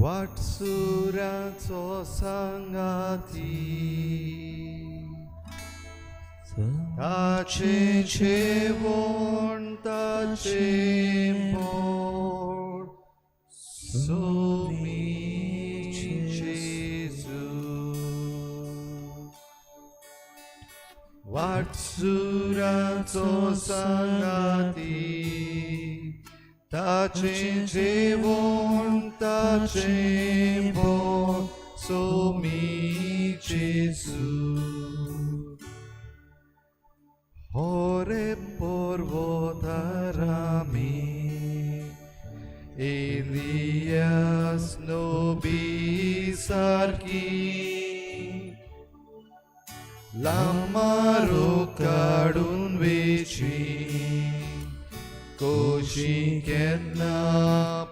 वाटसुराचो सांगाती ताचें जेवण ताचें बोड सोमी जेजू. वाटसुराचो सांगाती ताचें जेवण ताचें बोड सोमी जेजू. होरेब पर्वतार आमी एलियास नबी सारकी लामारो काडून वेची कशी केन्ना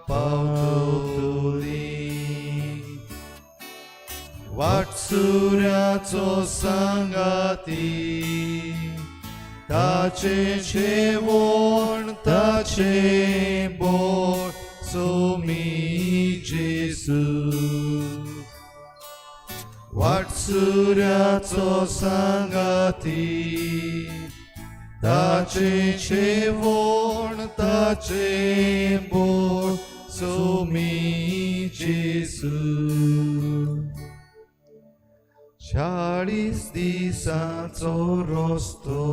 पावतली. वाटसुराचो सांगाती ताचें जेवण ताचें बोड सोमी जेजू. वाटसुराचो सांगाती ताचें जेवण ताचें बोड सोमी जेजू. 40 दिसांचो रस्तो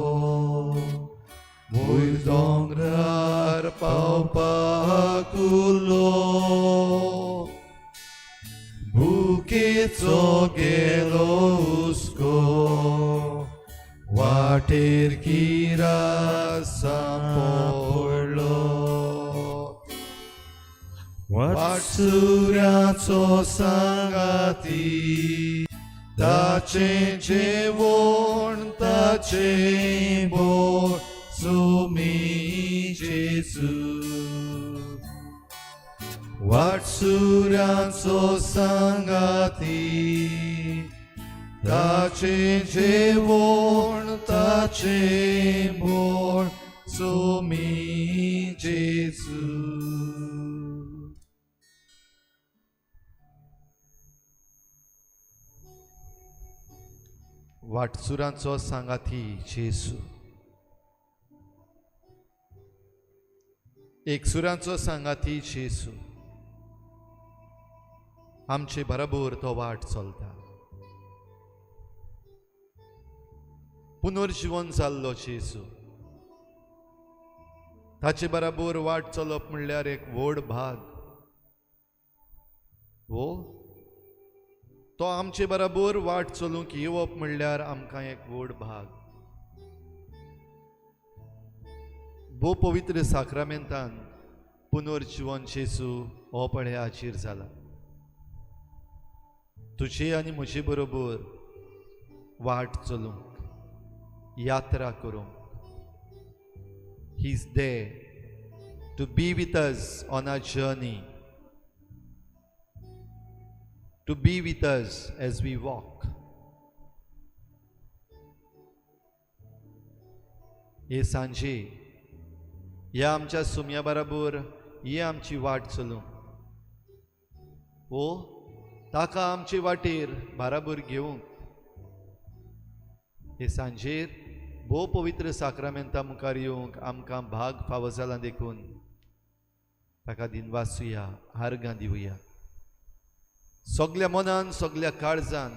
वयर दोंगरार पावपाक उरलो, भुकेचो गेलो हुस्को वाटेर किरास सांपडलो. वाटसुराचो सांगाती ताचें जेवण ताचें बोड सोमी जेजू. वाटसुराचो सांगाती ताचें जेवण ताचें बोड सोमी जेजू. वाटसुरांचो सांगाती जेजू. एकसुरांचो सांगाती जेजू. आमचे बरोबर तो वाट चलता. पुनर्जिवन जाल्लो जेजू, ताचे बरोबर वाट चलप म्हणल्यार एक व्हड भाग. वो तो आमचे बरोबर वाट चलूंक येवप म्हणल्यार आमकां एक व्हड भाग. भोव पवित्र साक्रामेंतान पुनर्जिवन जेजू हो पळय हाजीर जाला. तुजे आनी म्हजे बरोबर वाट चलूंक, यात्रा करूंक. He is there to be with us on our journey, to be with us as we walk. हे सांजे ह्या आमच्या सुम्या बरोबर ही आमची वाट चलूंक, ओ ताका आमचे वाटेर बाराबर घेवंक हे सांजेर भोव पवित्र साक्रामेंता मुखार येवंक आमकां भाग फावो जाला देखून ताका दिनवासुया, आर्गां दिवया. सगल्या मनान, सगल्या काळजान,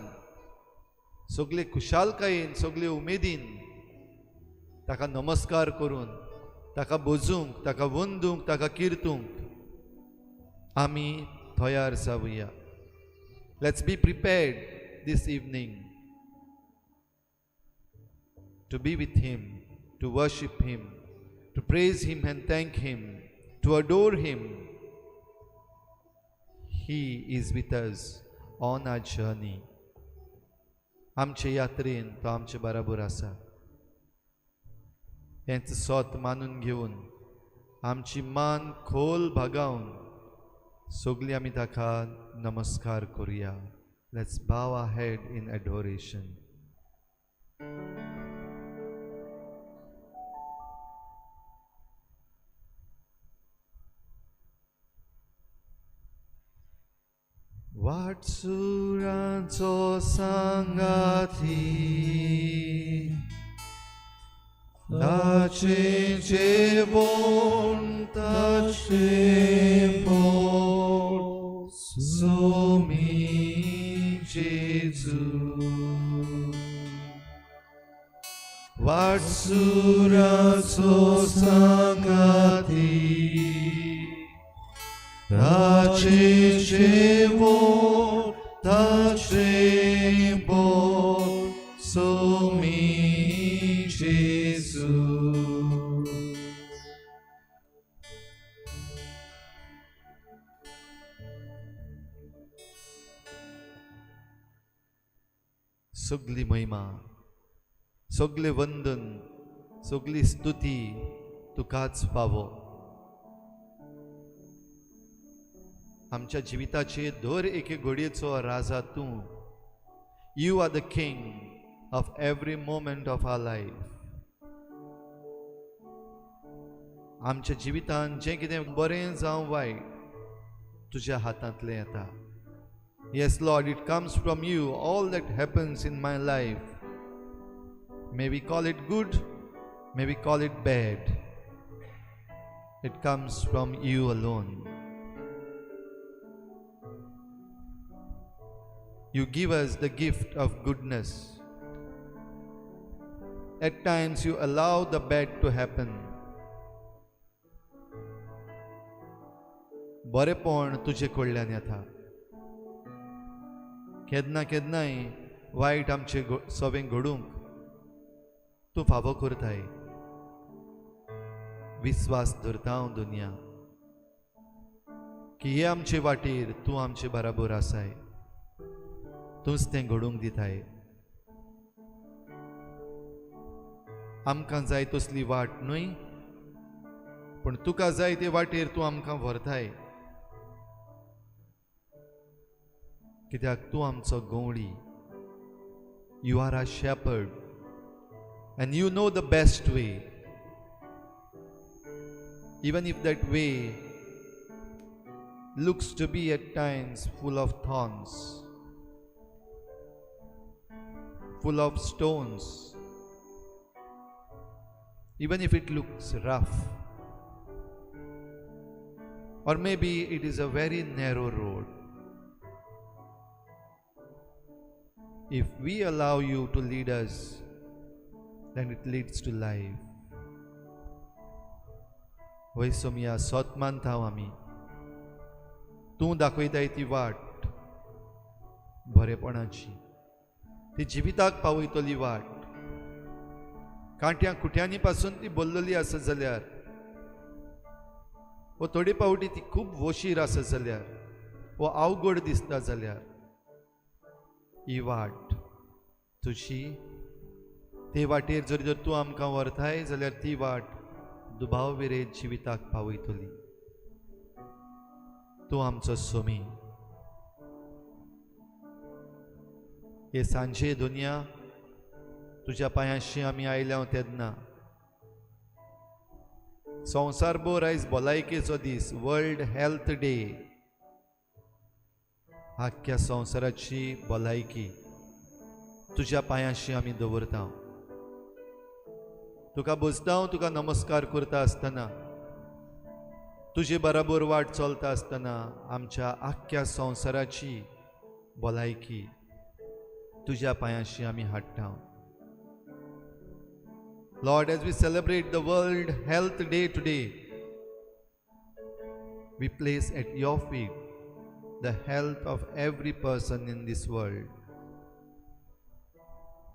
सगले खुशालकायेन, सगले उमेदीन ताका नमस्कार करून ताका बोजूंक, ताका वंदूंक, ताका किर्तूंक आमी तयार जावया. Let's be prepared this evening to be with Him, to worship Him, to praise Him and thank Him, to adore Him. He is with us on our journey. आमचे यात्रेन तो आमचे बराबर आसा. हेंच सोत मानून घेवन आमची मान खोल भागावन सगळीं आमी ताका नमस्कार करुया. Let's bow our head in adoration. वाटसुरांचो सांगाती ताचें जेवण ताचें पोट सोमी जेजू वाटसुराचो सांगाती ताचें जेवण ताचें पोट सोमी जेजू. सगली महिमा, सगले वंदन, सगली स्तुती तुकाच फावो. आमच्या जिविताचे दर एके घडयेचो राजा तूं. You are the king of every moment of our life. आमच्या जिवितान जें कितें बरें जावं वायट तुज्या हातांतलें येता. Yes, Lord, it comes from you. All that happens in my life, may we call it good, may we call it bad, it comes from you alone. You give us the gift of goodness. At times you allow the bad to happen. बरेपण तुजे कडल्यान येता. केन्ना केन्नाय वायट आमचे सवें घडूंक तूं फावो करताय. विस्वास धरता हांव दुनिया की हे आमचे वाटेर तूं आमचे बराबर आसाय, तूंच तें घडूंक दिताय. आमकां जाय तसली वाट न्हय, पूण तुका जाय ते वाटेर तूं आमकां व्हरताय, कित्याक तूं आमचो गवळी. You are a shepherd and you know the best way. Even if that way looks to be at times full of thorns, full of stones, even if it looks rough, or maybe it is a very narrow road, if we allow you to lead us, then it leads to life. वय सोमया, सोत मानता आमी, तूं दाखयताय ती वाट बरेपणाची, ती जिविताक पावयतली वाट. कांट्या खुट्यांनी पासून ती बोल्लली आसत जाल्यार, वो थोडे फावटी ती खूब वशीर आसत जाल्यार, वो अवघड दिसता जाल्यार, ही वाट तुजी. ते वाटेर जर जर तूं आमकां व्हरताय जाल्यार ती वाट दुबाव विरयत जिविताक पावयतली. तूं आमचो सोमी. हे सांजे दुनिया तुज्या पांयांशी आमी आयल्या तेन्ना संवसारभर आयज भलायकेचो दीस, वर्ल्ड हेल्थ डे. आख्ख्या संवसाराची भलायकी तुज्या पांयांशी आमी दवरता. तुका बसता, तुका नमस्कार करता आसतना, तुजे बराबर वाट चलता आसतना आमच्या आख्ख्या संवसाराची भलायकी तुज्या पांयांशी आमी हाडटा. Lord, as we celebrate the World Health Day today, we place at your feet the health of every person in this world.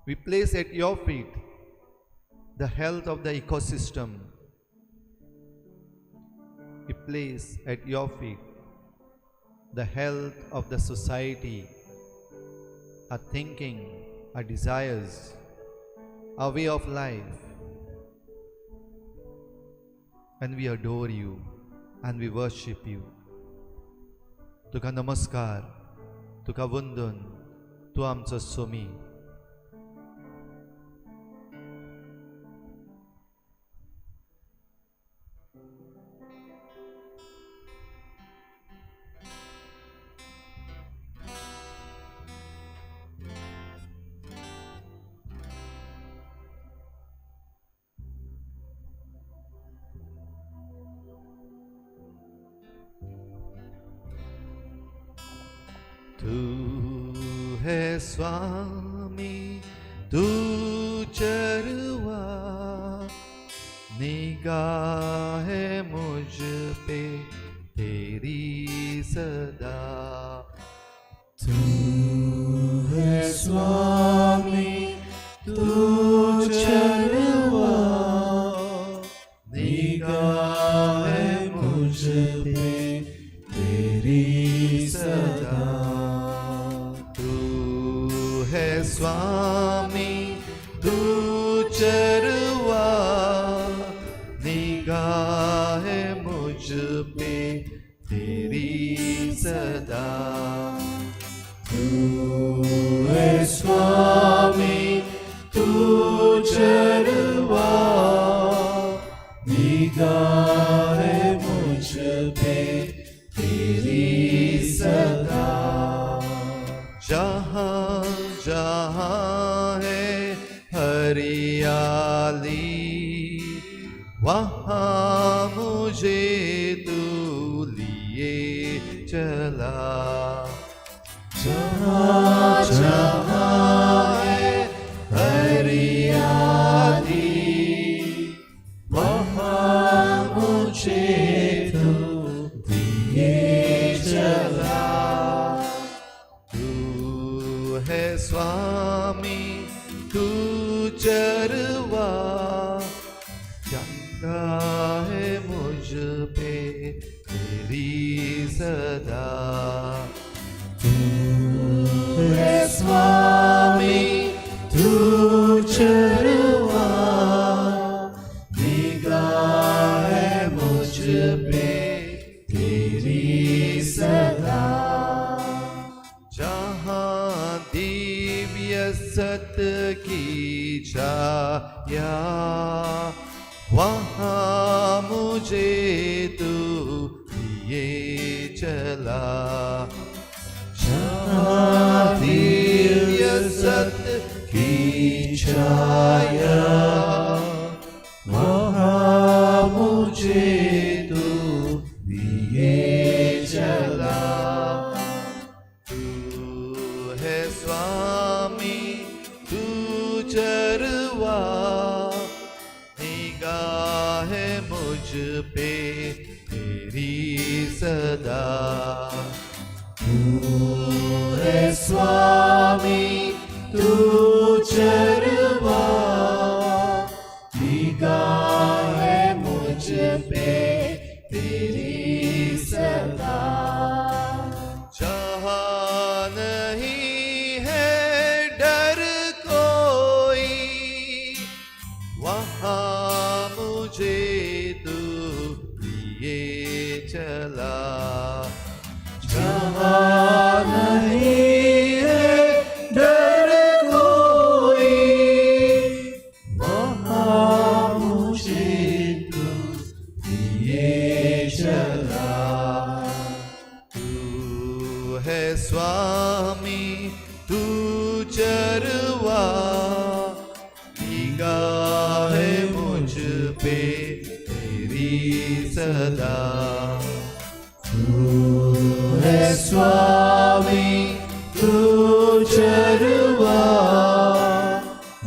We place at your feet the health of the ecosystem. We place at your feet the health of the society, our thinking, our desires, our way of life. And we adore you and we worship you. तुका नमस्कार, तुका वंदन, तूं आमचो सोमी. तू है स्वामी तू चरवा, निगाह मुझ पे तेरी सदा। तू है स्वामी तू चरवा, निगाह मुझ पे तेरी सदा। तू है स्वामी तू चरवा, निगाह मुझ पे तेरी सदा। तू है स्वामी तू चरवा, निगाह मुझ पे तेरी सदा। जहाँ जहाँ है हरियाली, वहाँ मुझे तू लिए चला। जहाँ जहाँ है हरियाली, वहाँ मुझे तू लिए चला। तू है स्वामी तू चरवा, निगाह मुझ पे तेरी सदा। तू है स्वामी तू चरवा, निगाह मुझ पे तेरी सदा। जहाँ दिव्य सत की छाया, वहाँ मुझे तू लिए चला। जहाँ दिव्य सत की छाया, वहाँ मुझे तू लिए चला। तू है स्वामी तू चरवा, निगाह मुझ पे तेरी सदा। तू है स्वामी तू चरवा, निगाह मुझ पे तेरी सदा। जहाँ नहीं है डर कोई, वहाँ मुझे तू लिए चला। जहाँ नहीं है डर कोई, वहाँ मुझे तू लिए चला। तू है स्वामी तू चरवा, निगाह मुझ पे तेरी सदा। तू है स्वामी तू चरवा,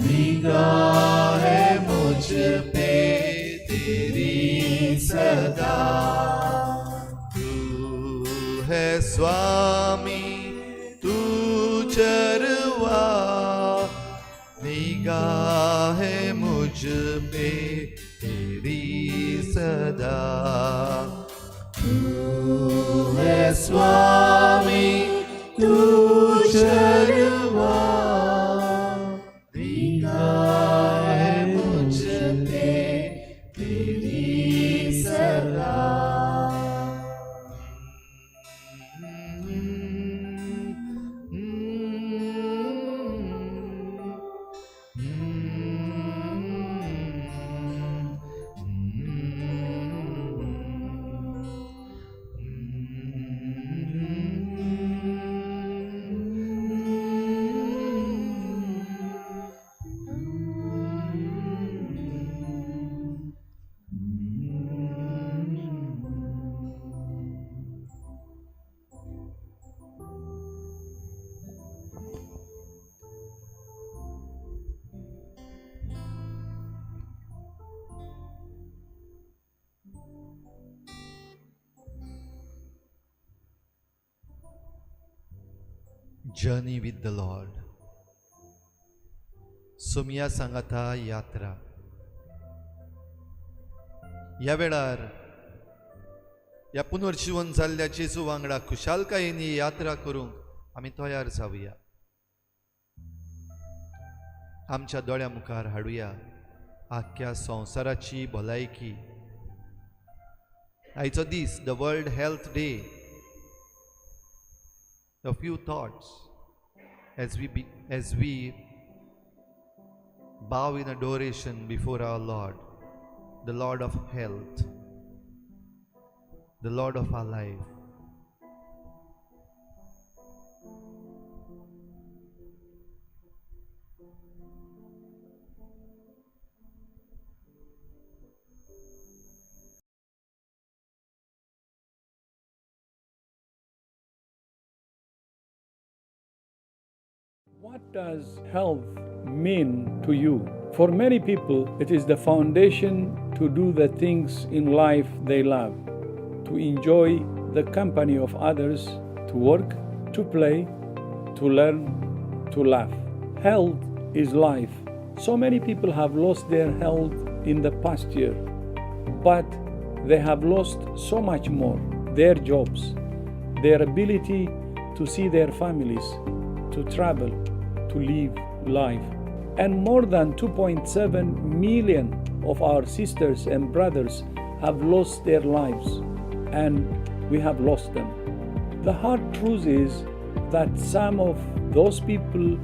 निगाह मुझ पे तेरी सदा। तू है स्वामी तू चरवा, निगाह मुझ पे तेरी सदा। तू है स्वामी तू चरवा, निगाह मुझ पे तेरी सदा। Journey with the Lord. Somaiya सांगाता यात्रा. ह्या वेळार ह्या पुनर्जिवन जाल्ल्या जेजू वांगडा खुशालकायेन ही यात्रा करूंक आमी तयार जावया. आमच्या दोळ्या मुखार हाडुया आख्ख्या संवसाराची भलायकी. आयचो दीस the world health day. A few thoughts as we bow in adoration before our Lord, the Lord of health, the Lord of our life. What does health mean to you? For many people, it is the foundation to do the things in life they love, to enjoy the company of others, to work, to play, to learn, to laugh. Health is life. So many people have lost their health in the past year, but they have lost so much more: their jobs, their ability to see their families, to travel, to live life. And more than 2.7 million of our sisters and brothers have lost their lives, and we have lost them. The hard truth is that some of those people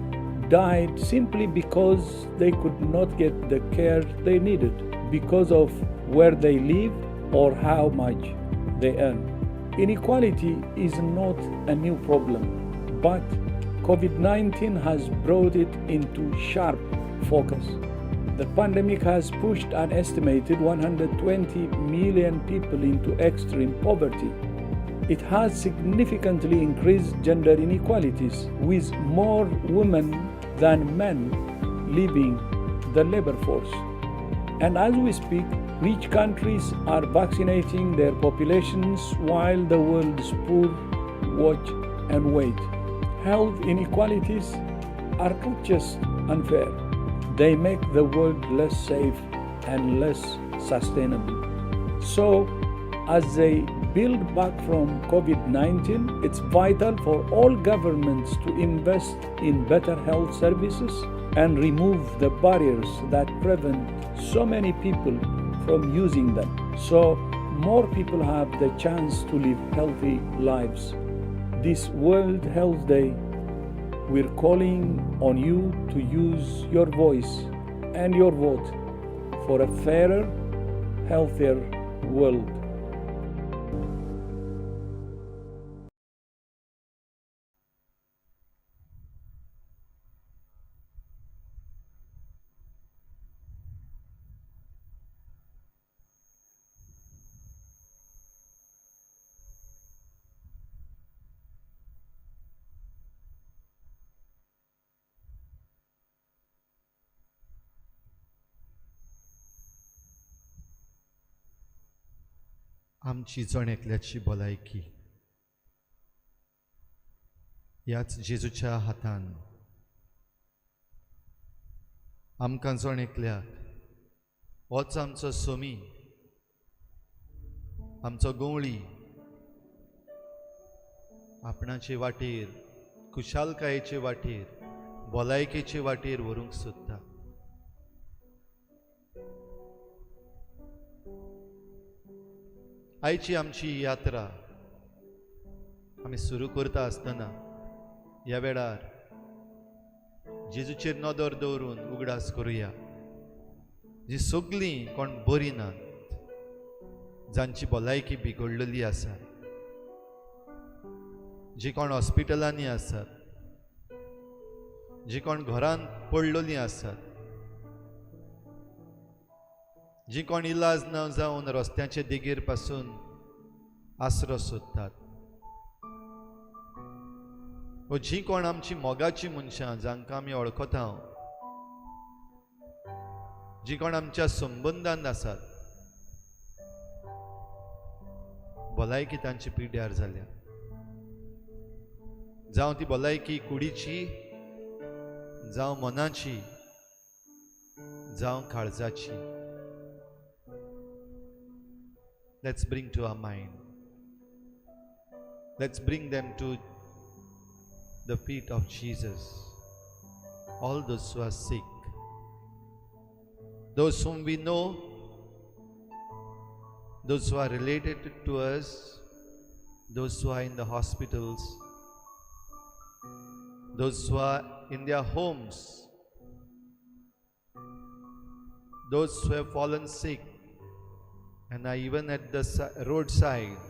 died simply because they could not get the care they needed, because of where they live or how much they earn. Inequality is not a new problem, but COVID-19 has brought it into sharp focus. The pandemic has pushed an estimated 120 million people into extreme poverty. It has significantly increased gender inequalities, with more women than men leaving the labor force. And as we speak, rich countries are vaccinating their populations while the world's poor watch and wait. Health inequalities are not just unfair, they make the world less safe and less sustainable. So, as they build back from COVID-19, it's vital for all governments to invest in better health services and remove the barriers that prevent so many people from using them, so more people have the chance to live healthy lives. This World Health Day, we're calling on you to use your voice and your vote for a fairer, healthier world. आमची जण एकल्याची भलायकी ह्याच जेजूच्या हातान. आमकां जण एकल्याक होच आमचो सोमी, आमचो गवळी, आपणाचे वाटेर, खुशालकायेचे वाटेर, भलायकेचे वाटेर व्हरूंक सोदता. आयची आमची यात्रा आमी सुरू करता आसतना ह्या वेळार जेजूचेर नदर दवरून उगडास करुया. जी सगळीं कोण बरी नात, जांची भलायकी बिगडलेली आसा, जी कोण हॉस्पिटलांनी आसात, जी कोण घरांत पडलेलीं आसात, जी कोण इलाज ना जावन रस्त्याचे देगेर पासून आसरो सोदतात, व जी कोण आमची मोगाची मनशां जांकां आमी वळखता, जी कोण आमच्या संबंदान आसात, भलायकी तांची पिड्ड्यार जाल्या, जावं ती भलायकी कुडीची, जावं मनाची, जावं काळजाची. Let's bring to our mind. Let's bring them to the feet of Jesus. All those who are sick, those whom we know, those who are related to us, those who are in the hospitals, those who are in their homes, those who have fallen sick and are even at the roadside.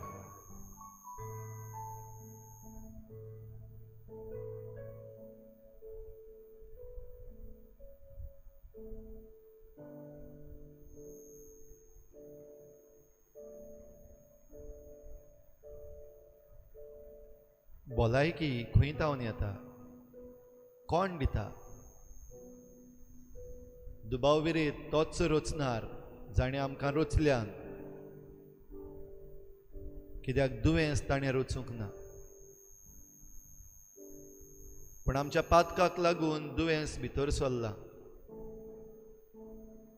भलायकी खंय तावन येता, कोण दिता? दुबाव विरेत तोच रचणार जाणें आमकां रचल्यान, कित्याक दुयेंस ताणें रचूंक ना, पूण आमच्या पातकाक लागून दुयेंस भितर सरलां.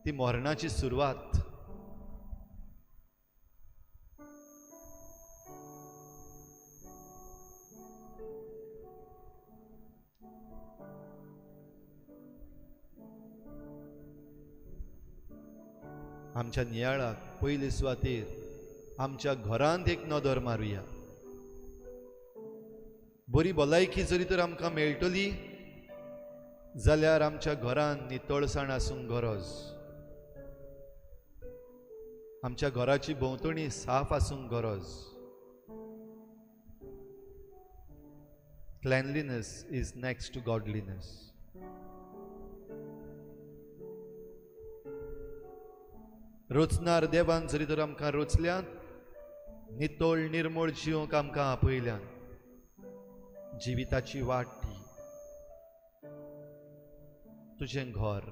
ती मरणाची सुरवात. आमच्या नियाळाक पयले सुवातेर आमच्या घरांत एक नदर मारुया. बरी भलायकी जरी तर आमकां मेळटली जाल्यार आमच्या घरांत नितळसाण आसूंक गरज, आमच्या घराची भोंवतणी साफ आसूंक गरज. Cleanliness is next to godliness. रचणार देवान जरी तर आमकां रचल्यात, नितळ निर्मळ जिवंक आमकां आपयल्यान. जिविताची वाट ती. तुजें घर,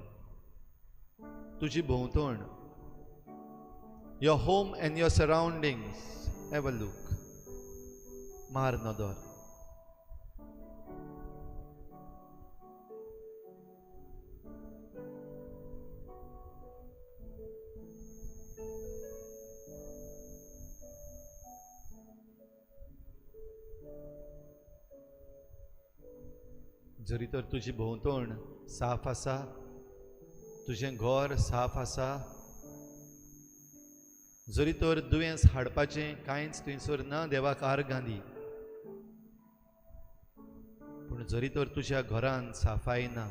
तुजी भोंवतण, your home and your surroundings, have a look. मार नदर. जरी तर तुजी भोंवतण साफ आसा, तुजें घर साफ आसा, जरी तर दुयेंस हाडपाचें कांयच थंयसर ना, देवाक आर्गां दी. पूण जरी तर तुज्या घरांत साफाय ना,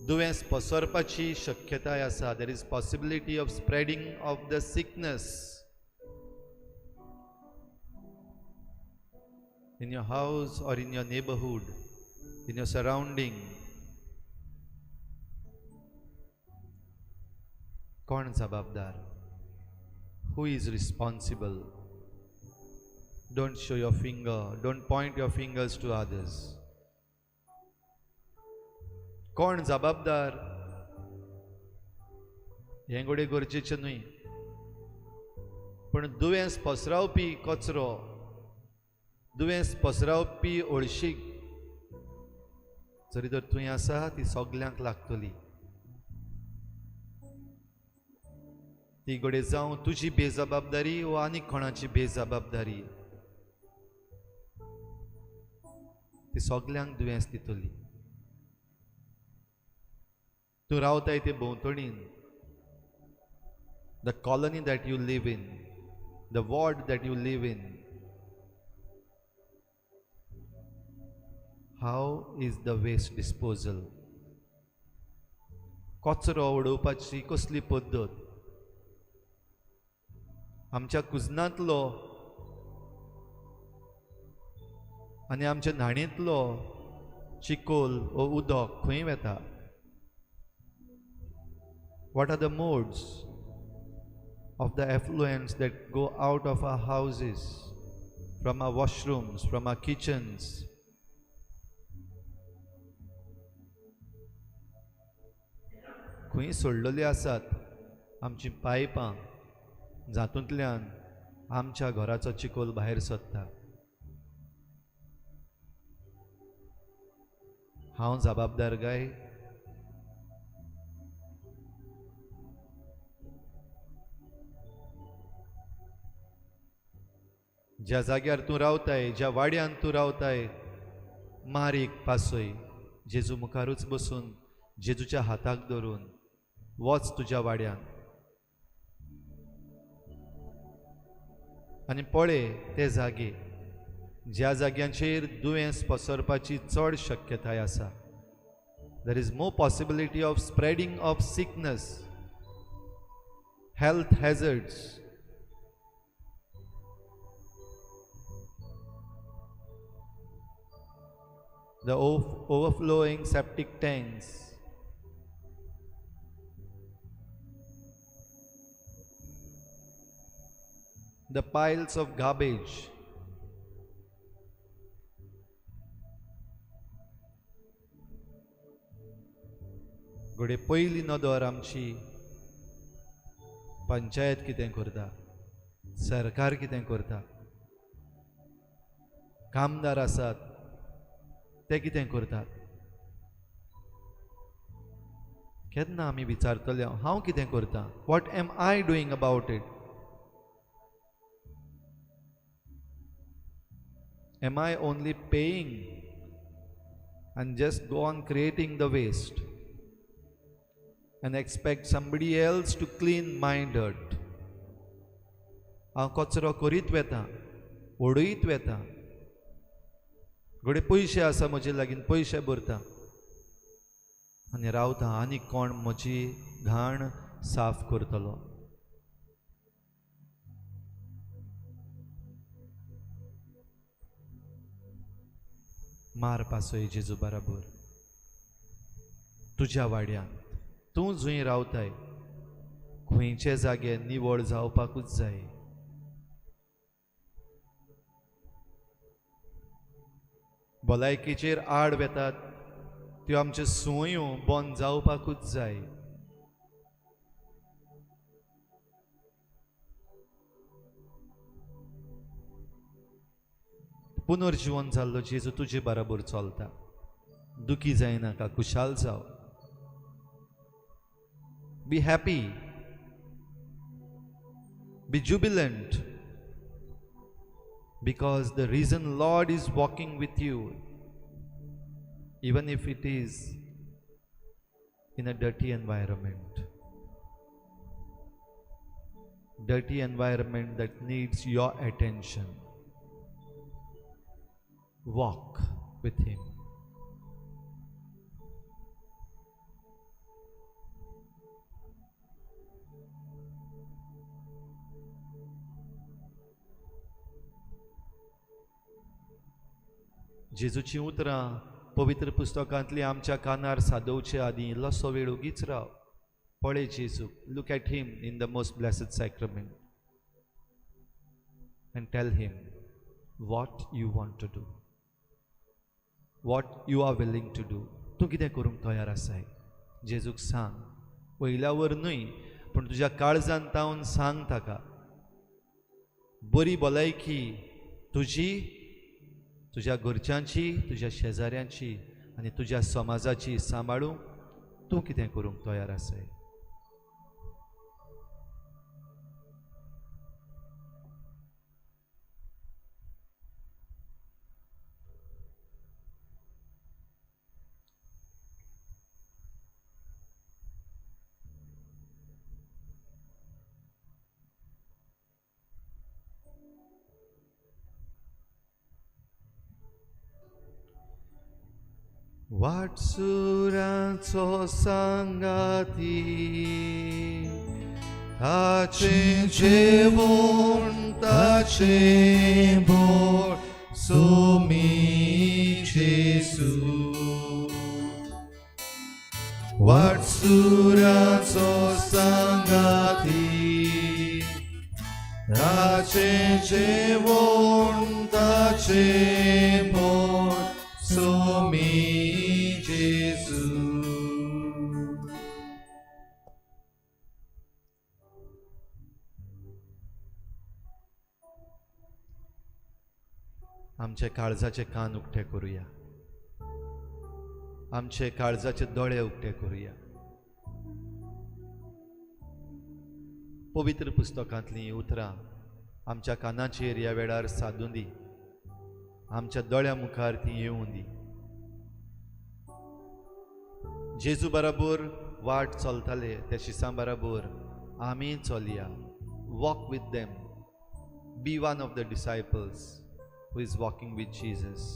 दुयेंस पसरपाची शक्यताय आसा. There is possibility of spreading of the sickness in your house or in your neighborhood, in your surrounding. कोण जबाबदार? Who is responsible? Don't show your finger, don't point your fingers to others. कोण जबाबदार हें घडये गरजेचें न्हय, पूण दुयेंस पसरावपी कचरो, दुयेंस पसरावपी हळशीक जरी तर थंय आसा, ती सगल्यांक लागतली. ती घडये जावं तुजी बेजबाबदारी वा आनीक कोणाची बेजबाबदारी, ती सगल्यांक दुयेंस दितली. तूं रावताय ते भोंवतणीन, the colony that you live in, the ward that you live in, how is the waste disposal? कचरो उडोवपाची कसली पद्दत? आमच्या कुजनांतलो आनी आमच्या न्हाणेंतलो चिकोल वो उदक खंय वता? What are the modes of the effluents that go out of our houses, from our washrooms, from our kitchens? खंय सोडलेली आसात आमची पायपां जातूंतल्यान आमच्या घराचो चिकोल भायर सरता? हांव जबाबदार काय? ज्या जाग्यार तूं रावताय, ज्या वाड्यान तूं रावताय, मार एक पासय जेजू मुखारूच बसून, जेजूच्या हाताक धरून वच तुज्या वाड्यान आनी पळय ते जागे ज्या जाग्यांचेर दुयेंस पसरपाची चड शक्यताय आसा. There is more possibility of spreading of sickness, health hazards. The overflowing septic tanks, the piles of garbage, घडये पयली नदर आमची पंचायत कितें करता, सरकार कितें करता, कामदार आसात ते कितें करतात. केन्ना आमी विचारतले हांव कितें करता, what am I doing about it? Am I only paying and just go on creating the waste and expect somebody else to clean my dirt? हांव कचरो करीत वेता, उडयत वेता, घडये पयशे आसा म्हजे लागीं, पयशे भरता आनी रावता आनी कोण म्हजी घाण साफ करतलो? मार पासय जेजू बराबर तुज्या वाड्यांत, तूं जंय रावताय खंयचे जागे निवळ जावपाकूच जाय. भलायकेचेर आड वेतात त्यो आमच्यो संवयो बंद जावपाकूच जाय. पुनर्जिवन जाल्लो जेजू तुजे बराबर चलता. दुखी जायनाका, खुशाल जाव. Be happy, be jubilant, because the risen Lord is walking with you, even if it is in a dirty environment. Dirty environment that needs your attention. Walk with Him. जेजूची उतरां पवित्र पुस्तकांतली आमच्या कानार सादोवचे आदीं इल्लोसो वेळ ओगीच राव, पळय जेजूक, look at him in the most blessed sacrament and tell him what you want to do, what you are willing to do. तूं कितें करूंक तयार आसाय जेजूक सांग. वयल्यावर न्हय पूण तुज्या काळजान तावन सांग ताका. बरी भलायकी तुजी, तुज्या घरच्यांची, तुज्या शेजाऱ्यांची आनी तुज्या समाजाची सांबाळूंक तूं कितें करूंक तयार आसाय. वाटसुराचो सांगाती ताचें जेवण ताचें बोट सोमी जेजू. वाटसुराचो सांगाती ताचें जेवण ताचें बोट सोमी जेजू. आमचे काळजाचे कान उक्ते करूया, आमचे काळजाचे दोळे उक्ते करुया. पवित्र पुस्तकांतलीं उतरां आमच्या कानाचेर ह्या वेळार सादूं दी, आमच्या दोळ्या मुखार ती येवूं दी. जेजू बराबर वाट चलताले त्या शिसां बराबर आमी चलया. Walk with them. Be one of the disciples who is walking with Jesus.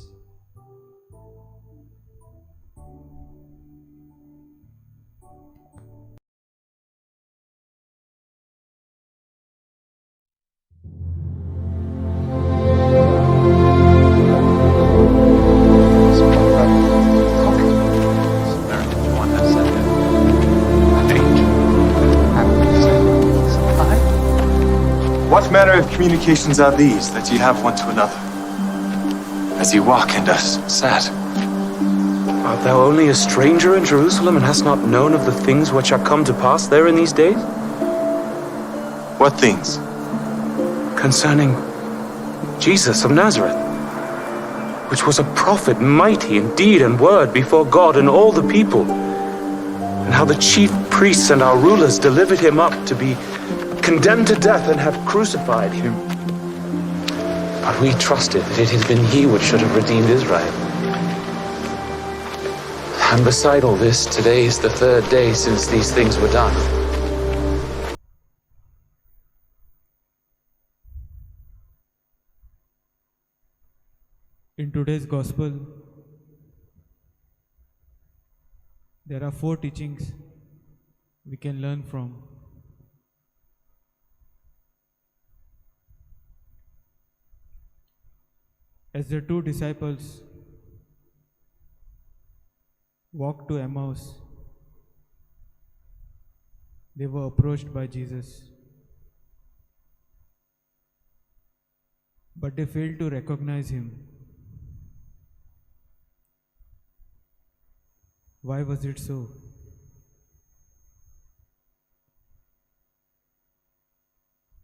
What manner of communications are these that ye have one to another, as ye walk and us sad? Art thou only a stranger in Jerusalem, and hast not known of the things which are come to pass there in these days? What things? Concerning Jesus of Nazareth, which was a prophet, mighty in deed and word before God and all the people, and how the chief priests and our rulers delivered him up to be condemned to death and have crucified him. But we trusted that it had been he which should have redeemed Israel. And beside all this, today is the third day since these things were done. In today's gospel, there are four teachings we can learn from. As the two disciples walked to Emmaus, they were approached by Jesus, but they failed to recognize him. Why was it so?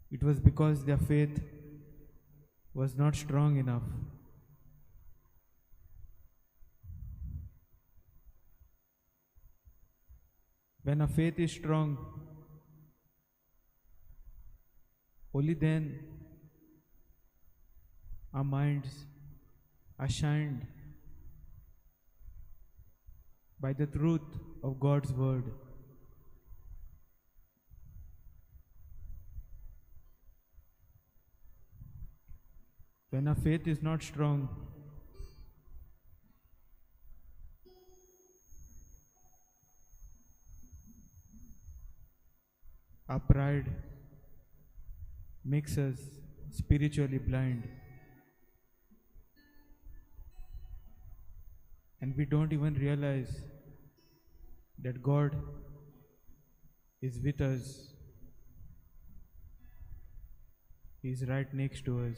It was because their faith was not strong enough. When our faith is strong, only then our minds are shined by the truth of God's word. When our faith is not strong, our pride makes us spiritually blind, and we don't even realize that God is with us. He is right next to us.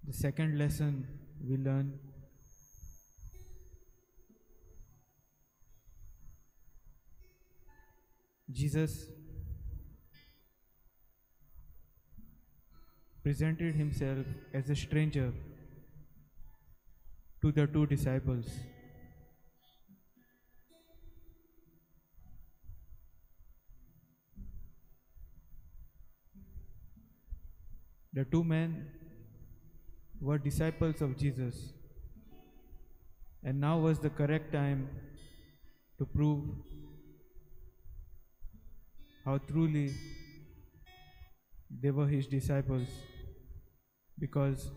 The second lesson we learn Jesus presented himself as a stranger to the two disciples. The two men were disciples of Jesus, and now was the correct time to prove how truly they were his disciples, because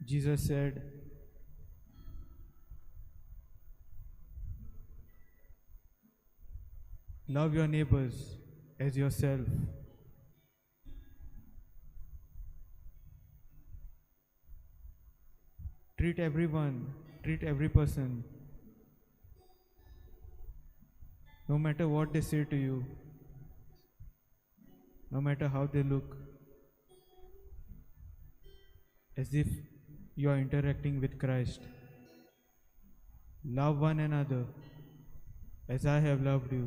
Jesus said, "Love your neighbors as yourself." Treat everyone, treat every person, no matter what they say to you, no matter how they look, as if you are interacting with Christ. Love one another as I have loved you.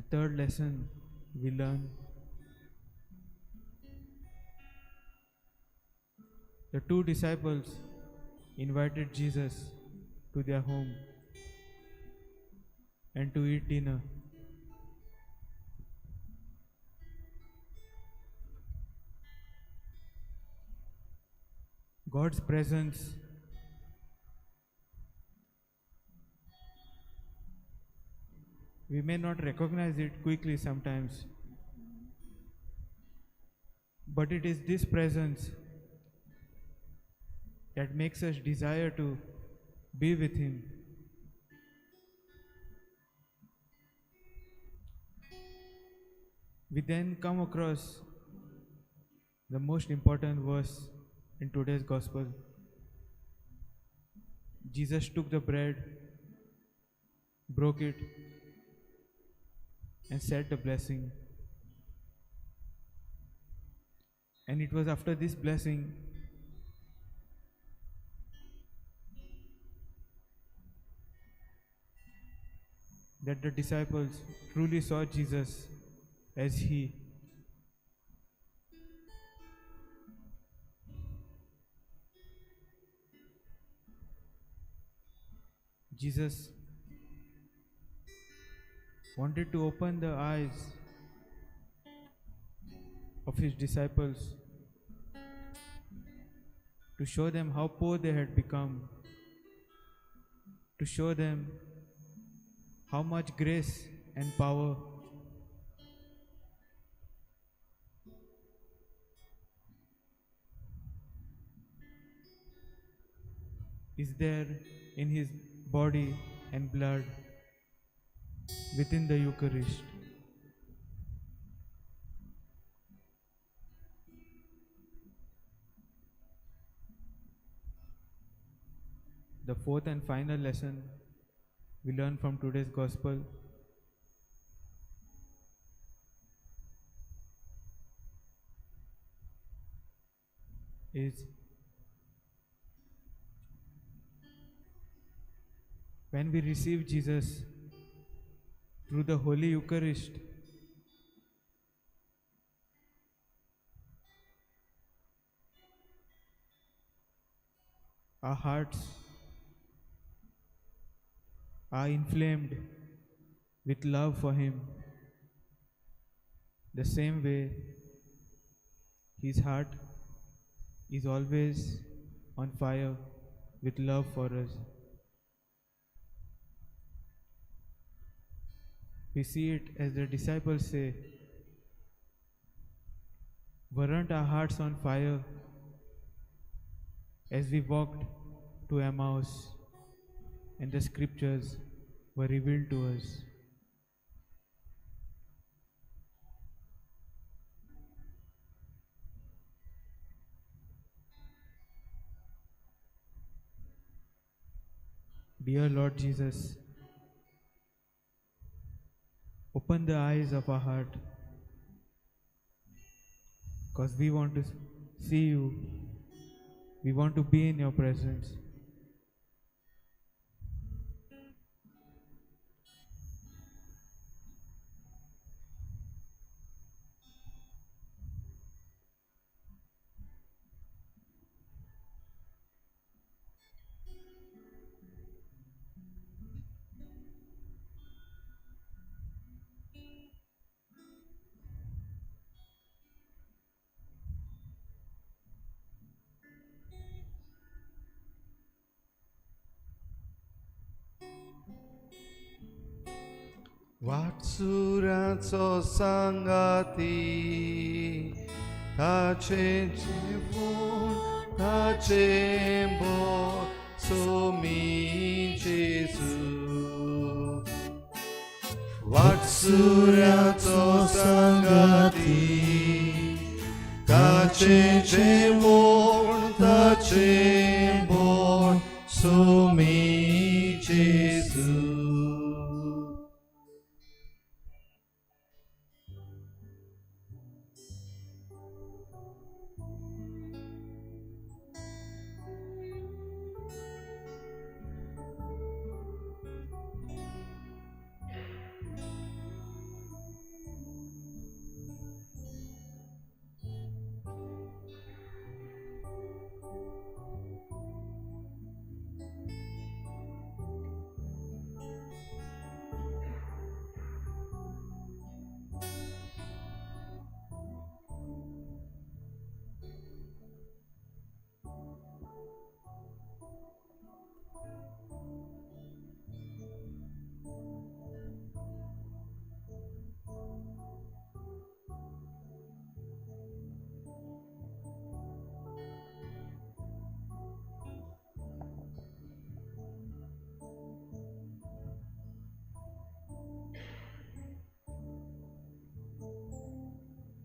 The third lesson we learn: the two disciples invited Jesus to their home and to eat dinner. God's presence we may not recognize it quickly sometimes, but it is this presence that makes us desire to be with Him. We then come across the most important verse in today's Gospel. Jesus took the bread, broke it, and said the blessing. And it was after this blessing that the disciples truly saw Jesus as He. Jesus wanted to open the eyes of His disciples to show them how poor they had become, to show them how much grace and power is there in His body and blood within the Eucharist. The fourth and final lesson we learn from today's Gospel is when we receive Jesus through the Holy Eucharist, our hearts are inflamed with love for Him. The same way His heart is always on fire with love for us. We see it as the disciples say, weren't our hearts on fire as we walked to Emmaus and the scriptures were revealed to us? Dear Lord Jesus, open the eyes of our heart, because we want to see you. We want to be in your presence. वाटसुराचो सांगाती ताचें जेवण ताचें बोल सोमी जेजू. वाटसुराचो सांगाती ताचें जेवण ताचें बोल सोमी जेजू.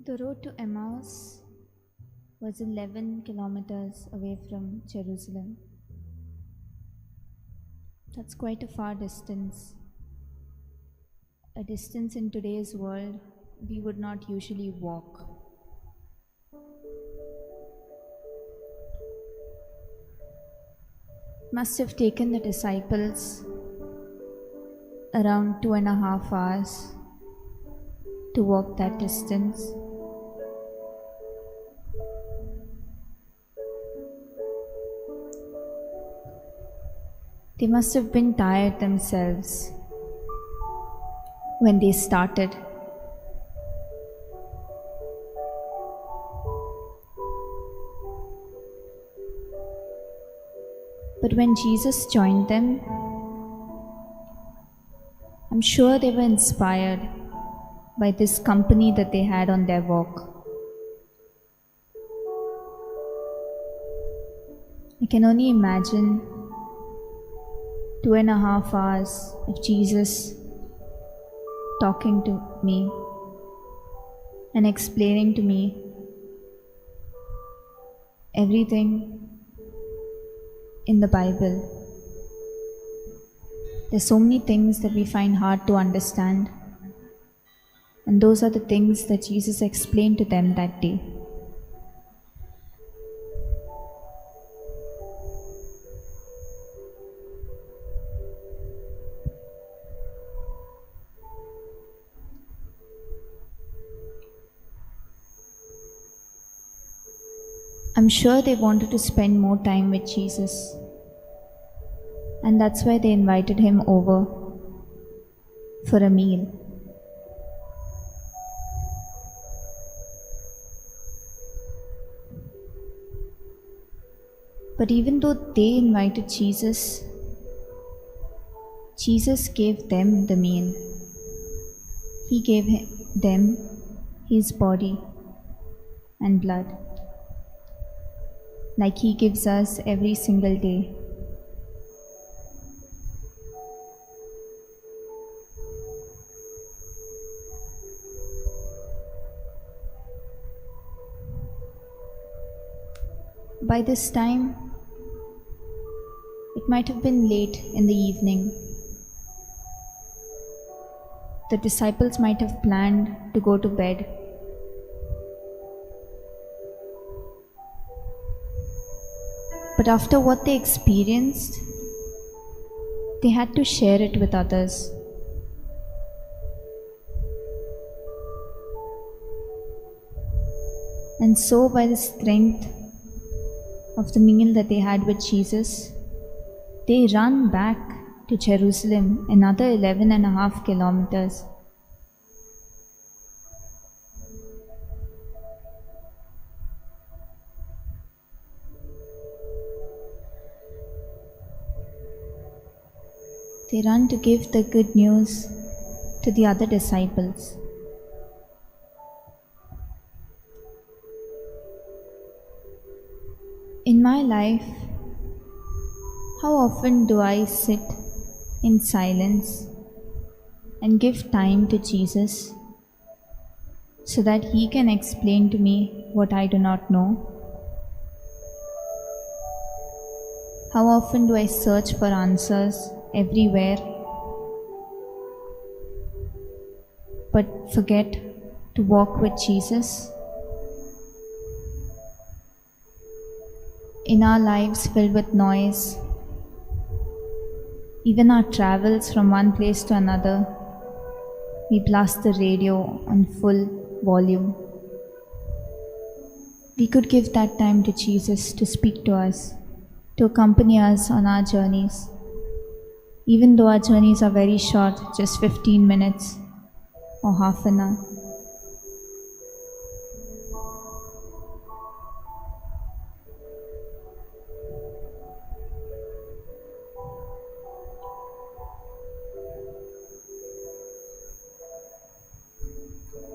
The road to Emmaus was 11 kilometers away from Jerusalem. That's quite a far distance. A distance in today's world we would not usually walk. Must have taken the disciples around 2.5 hours to walk that distance. They must have been tired themselves when they started. But when Jesus joined them, I'm sure they were inspired by this company that they had on their walk. I can only imagine 2.5 hours of Jesus talking to me and explaining to me everything in the Bible. There's so many things that we find hard to understand, and those are the things that Jesus explained to them that day. I'm sure they wanted to spend more time with Jesus, and that's why they invited him over for a meal. But even though they invited Jesus, Jesus gave them the meal. He gave them his body and blood, like he gives us every single day. By this time, it might have been late in the evening. The disciples might have planned to go to bed. But after what they experienced, they had to share it with others. And so, by the strength of the meal that they had with Jesus, they run back to Jerusalem, another 11.5 kilometers. They run to give the good news to the other disciples. In my life, how often do I sit in silence and give time to Jesus so that he can explain to me what I do not know? How often do I search for answers everywhere, but forget to walk with Jesus? In our lives filled with noise, even our travels from one place to another, we blast the radio on full volume. We could give that time to Jesus to speak to us, to accompany us on our journeys. Even though our journeys are very short, just 15 minutes or half an hour.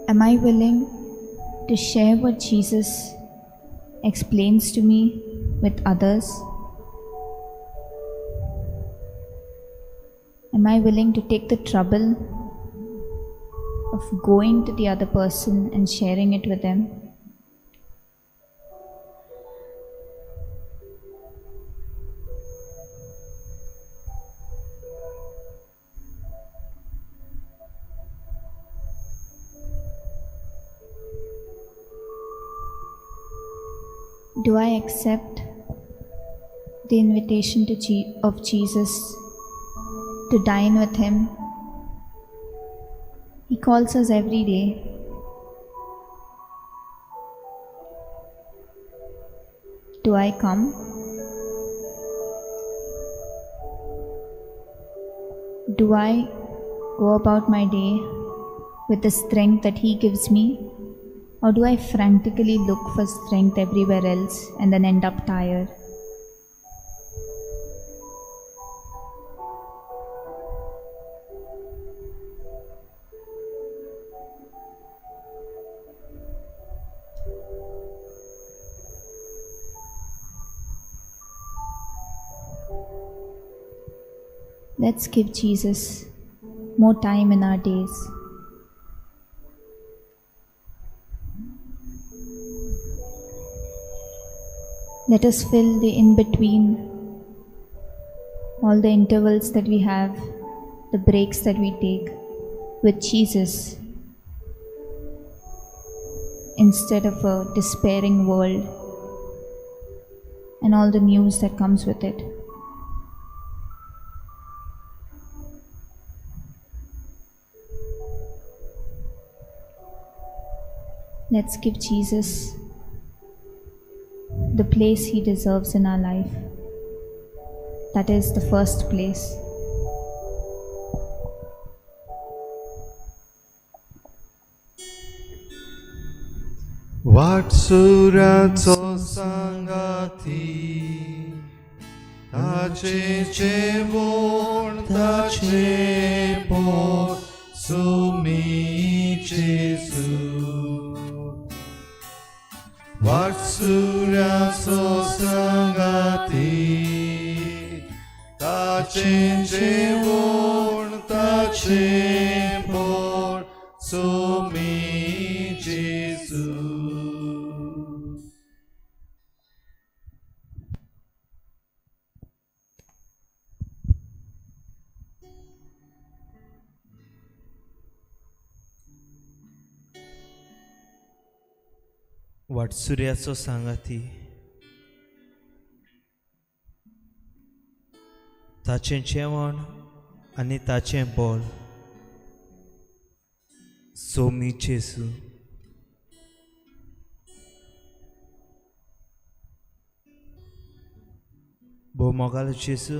Am I willing to share what Jesus explains to me with others? Am I willing to take the trouble of going to the other person and sharing it with them? Do I accept the invitation of Jesus to dine with him? He calls us every day. Do I come? Do I go about my day with the strength that he gives me? Or do I frantically look for strength everywhere else and then end up tired? Let's give Jesus more time in our days. Let us fill the in-between, all the intervals that we have, the breaks that we take, with Jesus, instead of a despairing world and all the news that comes with it. Let's give Jesus the place he deserves in our life. That is the first place. वाटसुराचो सांगाती ताचे जेवण ताचे पोट सुमी जेजू. वाटसुराचो सांगाती ताचे जेवण ताचे पोट सुमी जेजू. वाटसुऱ्याचो सांगाती ताचें जेवण आनी ताचें बोल सोमी जेजू. भोव मोगालो जेजू,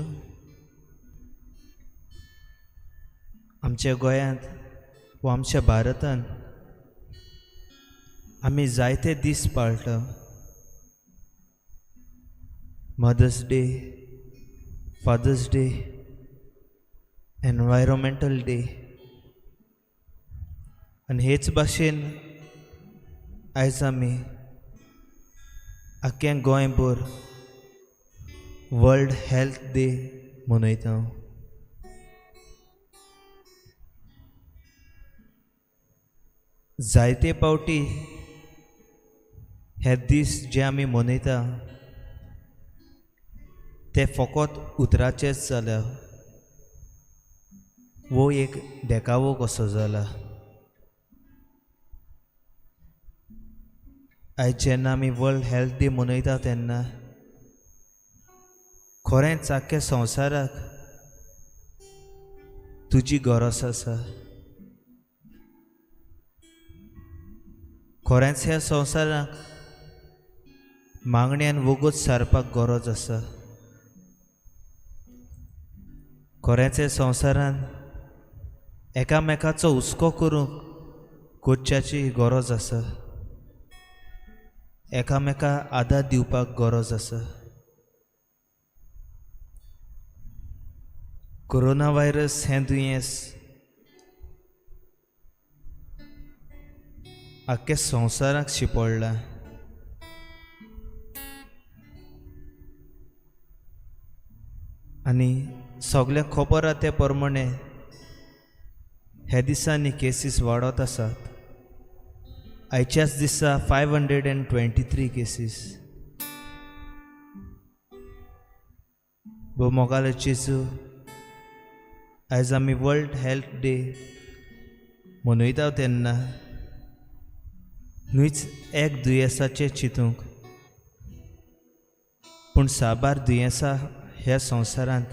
आमच्या गोंयांत वा आमच्या भारतांत आमी जायते दीस पाळटा. Mother's day, father's day, environmental day, आनी हेच भाशेन आयज आमी आख्ख्या गोंयभर वर्ल्ड हेल्थ डे मनयता. जायते पावटी हे दीस जे आमी मनयता ते फकत उतराचेच जाल्या वो एक देखावो कसो जाला. आयज जेन्ना आमी वर्ल्ड हेल्थ डे मनयता तेन्ना खरेंच आख्ख्या संवसाराक तुजी गरज आसा. खरेंच ह्या संवसाराक मागण्यान वगत सारपाक गरज आसा. खरेंच ह्या संवसारान एकामेकाचो हुस्को करूंक कोच्याची गरज आसा. एकामेका आदार दिवपाक गरज आसा. कोरोना व्हायरस हें दुयेंस आख्ख्या संवसाराक शिंपडलां. आनी सगळ्यांक खबर आसा ते प्रमाणे ह्या दिसांनी केसीस वाडत आसात. आयच्याच दिसा 523 केसीस. भोव मोगालो जेजू, आयज आमी वर्ल्ड हेल्थ डे मनयता तेन्ना न्हूच एक दुयेंसाचें चिंतूंक, पूण साबार दुयेंसां ह्या संवसारांत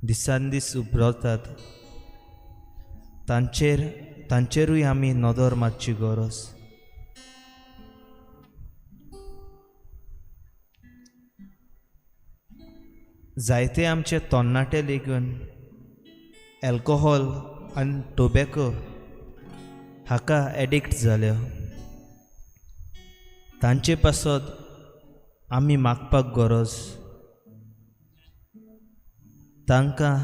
दिसान दीस उब्रतात, तांचेरूय आमी नदर मारची गरज. जायते आमचे तरणाटे लेगून अल्कोहोल आनी टोबॅको हाका एडिक्ट जाल्या. तांचे पासत आमी मागपाक गरज, तांकां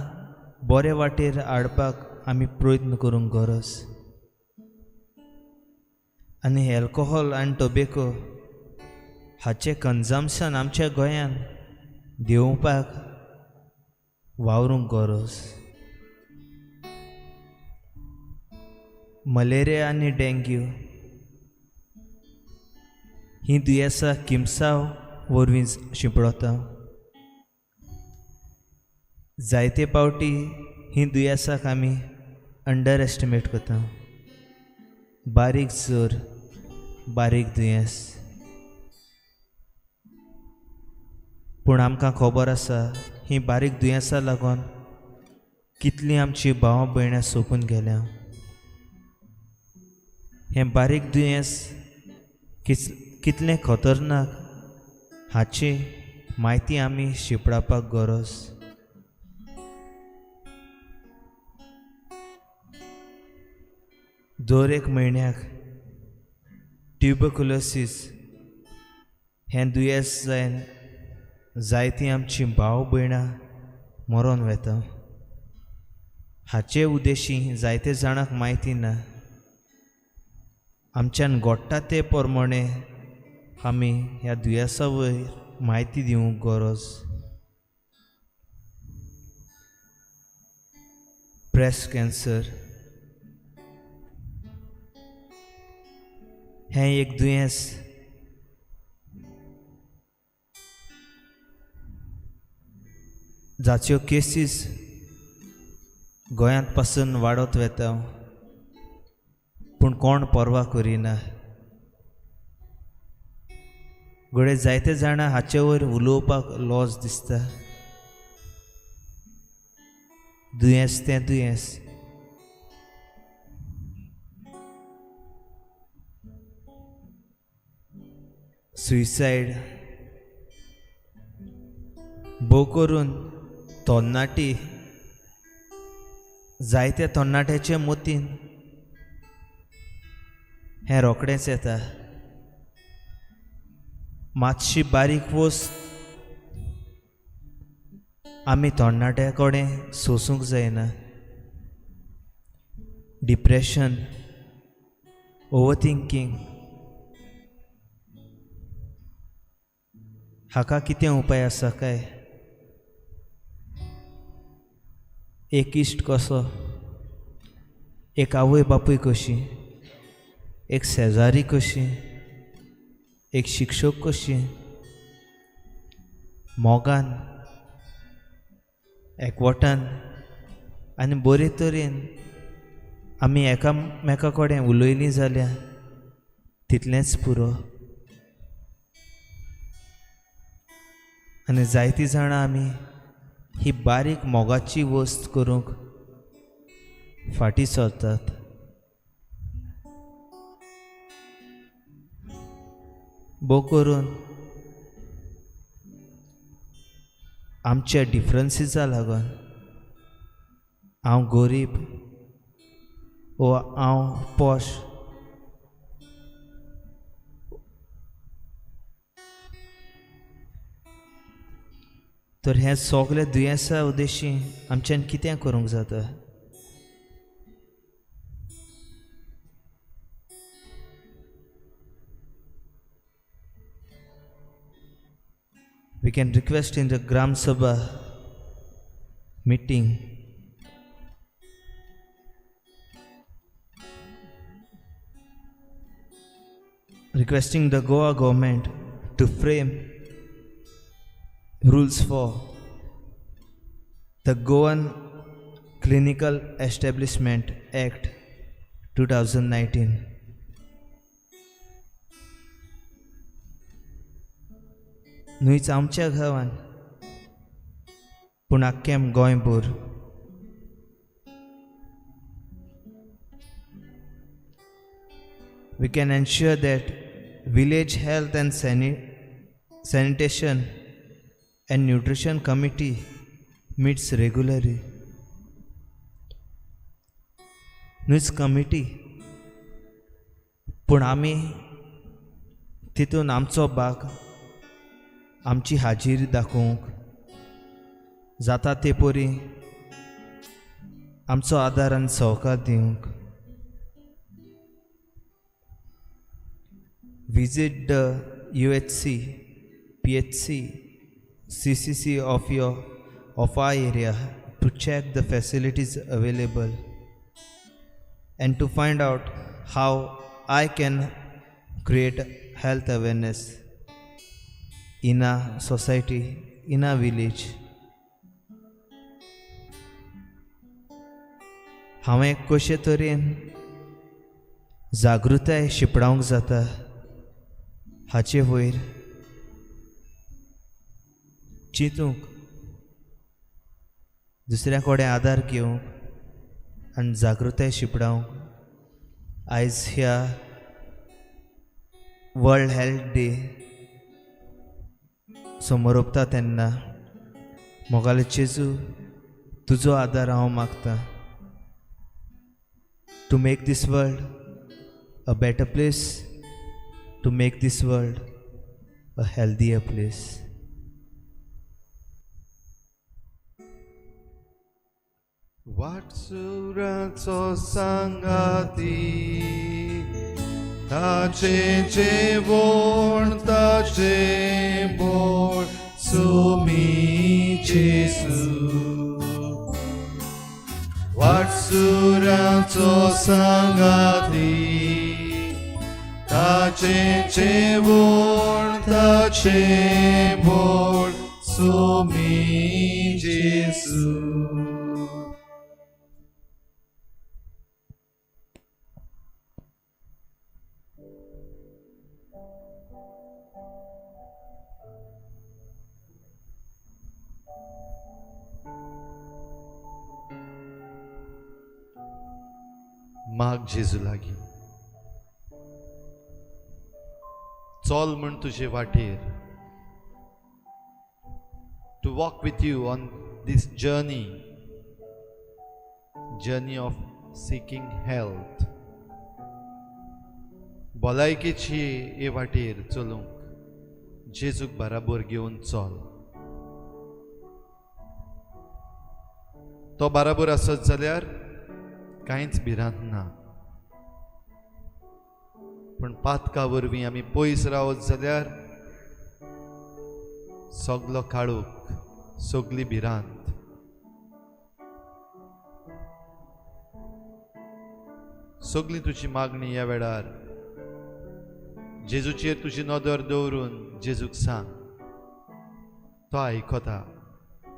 बरे वाटेर हाडपाक आमी प्रयत्न करूंक गरज. आनी अल्कोहोल आनी टोबॅको हाचें कन्जम्पशन आमच्या गोंयांत देंवपाक वावरूंक गरज. मलेरिया आनी डेंग्यू ही दुयेंसां किमसां वरवीं शिंपडता. जायते पावटी ही दुयेंसाक आमी अंडर एस्टिमेट करता. बारीक जोर, बारीक दुयेंस, पूण आमकां खबर आसा ही बारीक दुयेंसां लागून कितलीं आमची भावां भयणां सोंपून गेल्या. हें बारीक दुयेंस कितलें खतरनाक हाची म्हायती आमी शिंपडावपाक गरज. दर एक म्हयन्याक ट्युबरकुलोसीस हें दुयेंस जायन जायतीं आमचीं भाव भयणां मरोन वेता. हाचे उद्देशी जायते जाणांक म्हायती ना. आमच्यान घडटा ते प्रमाणे आमी ह्या दुयेंसा वयर म्हायती दिवंक गरज. ब्रेस्ट कॅन्सर हें एक दुयेंस जाच्यो केसीस गोंयांत पासून वाडत वेता, पूण कोण पर्वा करिना. घडये जायते जाणां हाचे वयर उलोवपाक लॉज दिसता. दुयेंस तें दुयेंस. सुसायड भोव करून तरणाटी, जायत्या तरणाट्याचे मतीन हें रोखडेंच येता. मातशी बारीक वस्त आमी तरणाट्या कडेन सोंसूंक जायना. डिप्रेशन, ओवरथिंकींग हाका कितें उपाय आसा काय? एक इश्ट कसो, एक आवय बापूय कशी, एक शेजारी कशी, एक शिक्षक कशी, मोगान, एकवटान आनी बरे तरेन आमी एकामेका कडेन उलयलीं जाल्यार तितलेंच पुरो. आनी जायतीं जाणां आमी ही बारीक मोगाची वस्त करूंक फाटीं सरतात. भोव करून आमच्या डिफरंसीसा लागून हांव गरीब वो हांव पोश, तर हें सगळें दुयेंसा उद्देशी आमच्यान कितें करूंक जाता? We can request in the Gram Sabha meeting Requesting the Goa government to frame rules for the Goan Clinical Establishment Act 2019. न्हूच आमच्या गांवान पूण आख्खें गोंयभर we can ensure that village health and sanitation and nutrition committee meets regularly. न्हूच committee पूण आमी तितून आमचो भाग आमची हाजीर दाखोवंक जाता ते परी आमचो आदार आनी सहकार दिवंक. Visit the UHC, PHC, CCC of our area to check the facilities available and to find out how I can create health awareness in a society, in a village. हांवें कशे तरेन जागृताय शिंपडावंक जाता हाचे वयर चिंतूंक, दुसऱ्या कडेन आदार घेवंक आनी जागृताय शिंपडावंक आयज ह्या वर्ल्ड हेल्थ डे समोर तेन्ना मोगाले जेजू तुजो आदार हांव मागता to make this world a better place, to make this world a healthier place. वाटसुराचो सांगाती ताचे जेवण ताचे बोळ सुमी जेजू. वाटसुराचो सांगाती ताचे जेवण ताचे बोळ सुमी जेजू. माग जेजू लागीं चल म्हण तुजे वाटेर, to walk with you on this journey, journey of seeking health. भलायकेची हे वाटेर चलूंक जेजूक बराबर घेवन चल. तो बराबर आसत जाल्यार कांयच भिरांत ना, पूण पातका वरवीं आमी पयस रावत जाल्यार सगलो काळोख, सगली भिरांत. सगली तुजी मागणी ह्या वेळार जेजूचेर तुजी नदर दवरून जेजूक सांग, तो आयकता.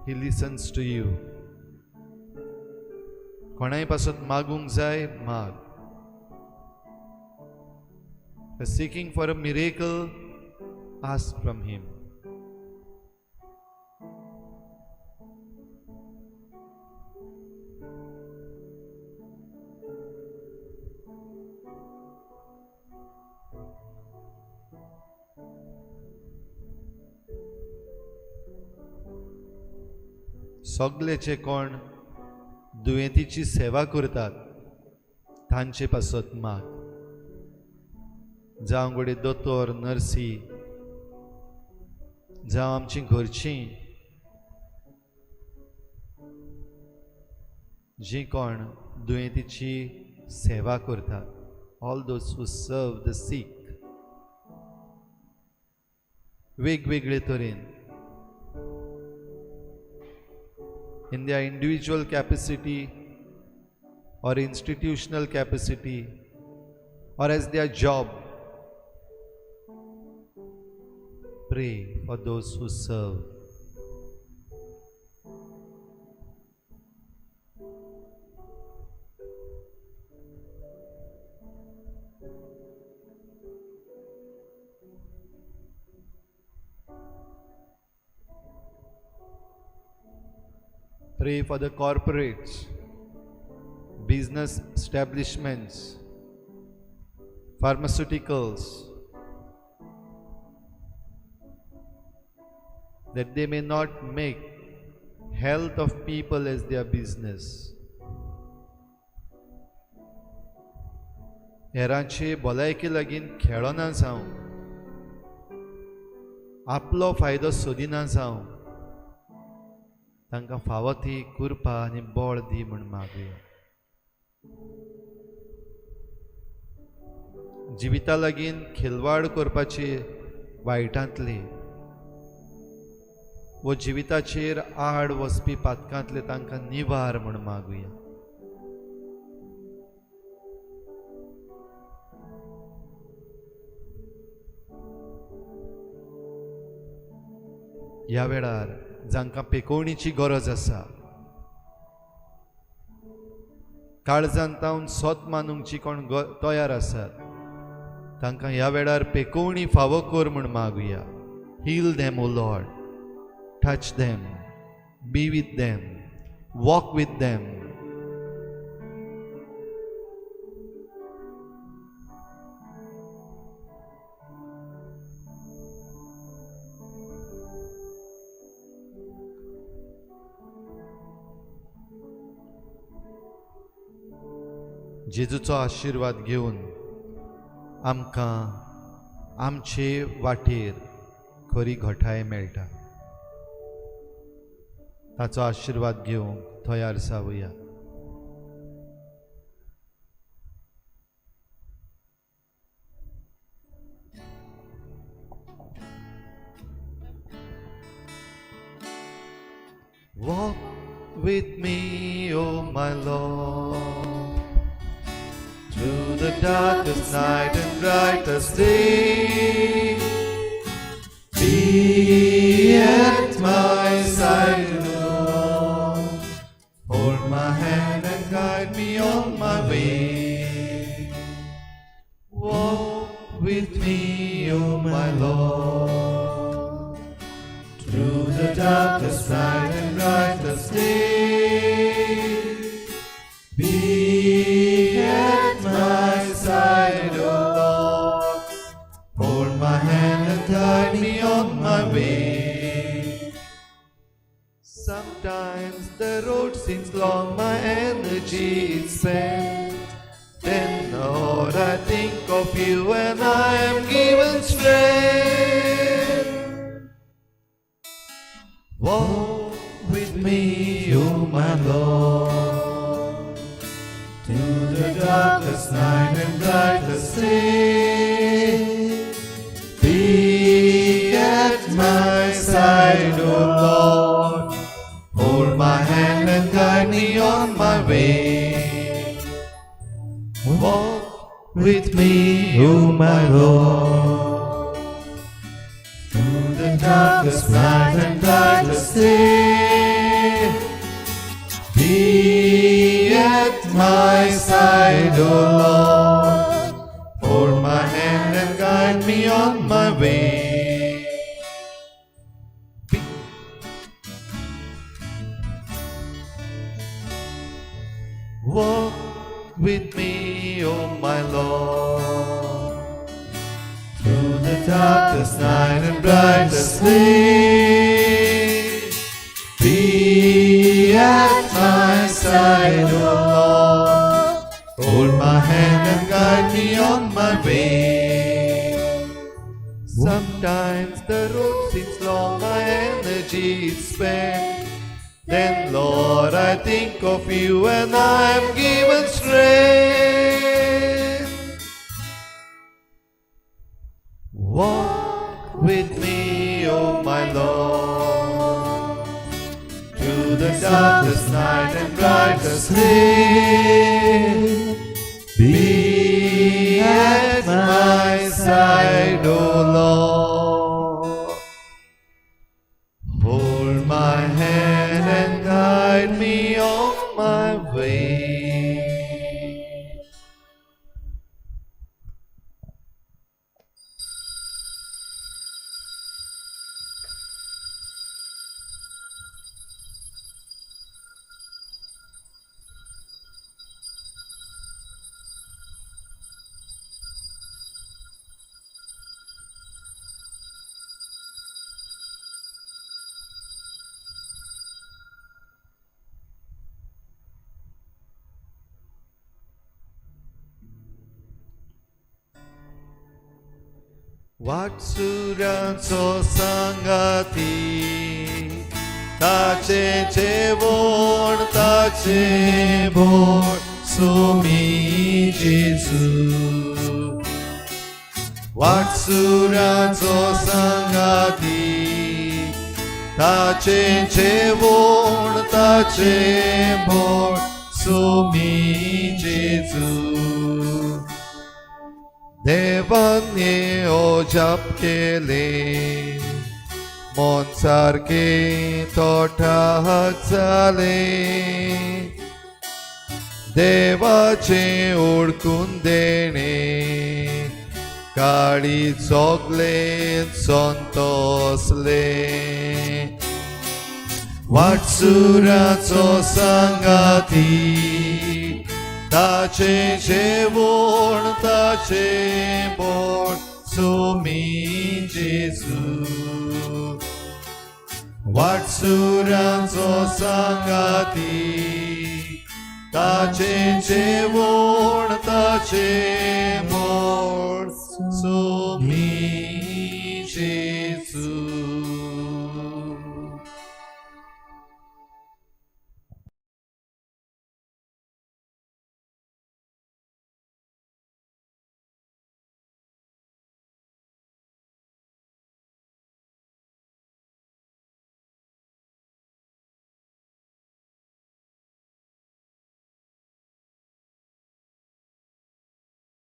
He listens to you. कोणाय पासत मागूंक जाय माग. Seeking for a miracle, ask from him. सगळेचे कोण दुयेंतीची सेवा करतात तांचे पासत माग. जावं घडये दोतोर, नर्सी, जावं आमची घरचीं जीं कोण दुयेंतीची सेवा करतात, all those who serve the sick, वेगवेगळे तरेन in their individual capacity or institutional capacity or as their job, Pray for those who serve. Pray for the corporates, business establishments, pharmaceuticals, that they may not make health of people as their business. हेरांचे भलायके लागीं खेळना जावं, आपलो फायदो सोदिना जावं, तांकां फावो ती कृपा आनी बळ दी म्हूण मागया. जिविता लागीं खेलवाड करपाची वायटांतली वो जिविताचेर आड वचपी पातकांतले तांकां निवार म्हूण मागुया. ह्या वेळार जांकां पेकोवणीची गरज आसा, काळजान तावन सोत मानूंक कोण तयार आसात, तांकां ह्या वेळार पेकोवणी फावो कर म्हूण मागुया. Heal them O Lord, touch them, be with them, walk with them. जेजूचो आशिर्वाद घेवन आमकां आमचे वाटेर खरी घटाय मेळटा. ताचो आशिर्वाद घेवंक तयार जावया. Walk with me, O my Lord, through the darkest night and brightest day. Be at my side, Lord. Hold my hand and guide me on my way. Walk with me, O my Lord, through the darkest night and brightest day. Be at my side, O Lord. Hold my hand and guide me on my way. Sometimes the road seems long, my energy is spent. Then, Lord, I think of you and I am given strength. Walk with me, O my Lord, through the darkest night and brightest day. Be at my side, O Lord. Hold my hand and guide me on my way. Walk with me, O my Lord, through the darkest night and brightest day. Be at my side, O Lord. Hold my hand and guide me on my way. Walk with me, O my Lord, through the darkest night and brightest day. Be at my side, O Lord. Hold my hand and guide me on my way. Sometimes the road seems long, my energy is spent. Then, Lord, I think of you and I am given strength. Walk with me, O my Lord, through the darkest night and brightest day. Be at my side, O Lord. वाटसुरांचो सांगाती, ताचें जेवण ताचें भोण सुमी जेजू. वाटसुरांचो सांगाती, ताचें जेवण ताचें भोण सुमी जेजू. देवान अजाप केलें, मन सारकें तोठाक जालें. देवाचें ओळखून देणें, काळीज सगळें संतोसलें. वाटसुराचो सांगाती, ताचें जेवण ताचें बोण सुमी जेजू. वाटसुरांचो सांगाती, ताचें जेवण ताचें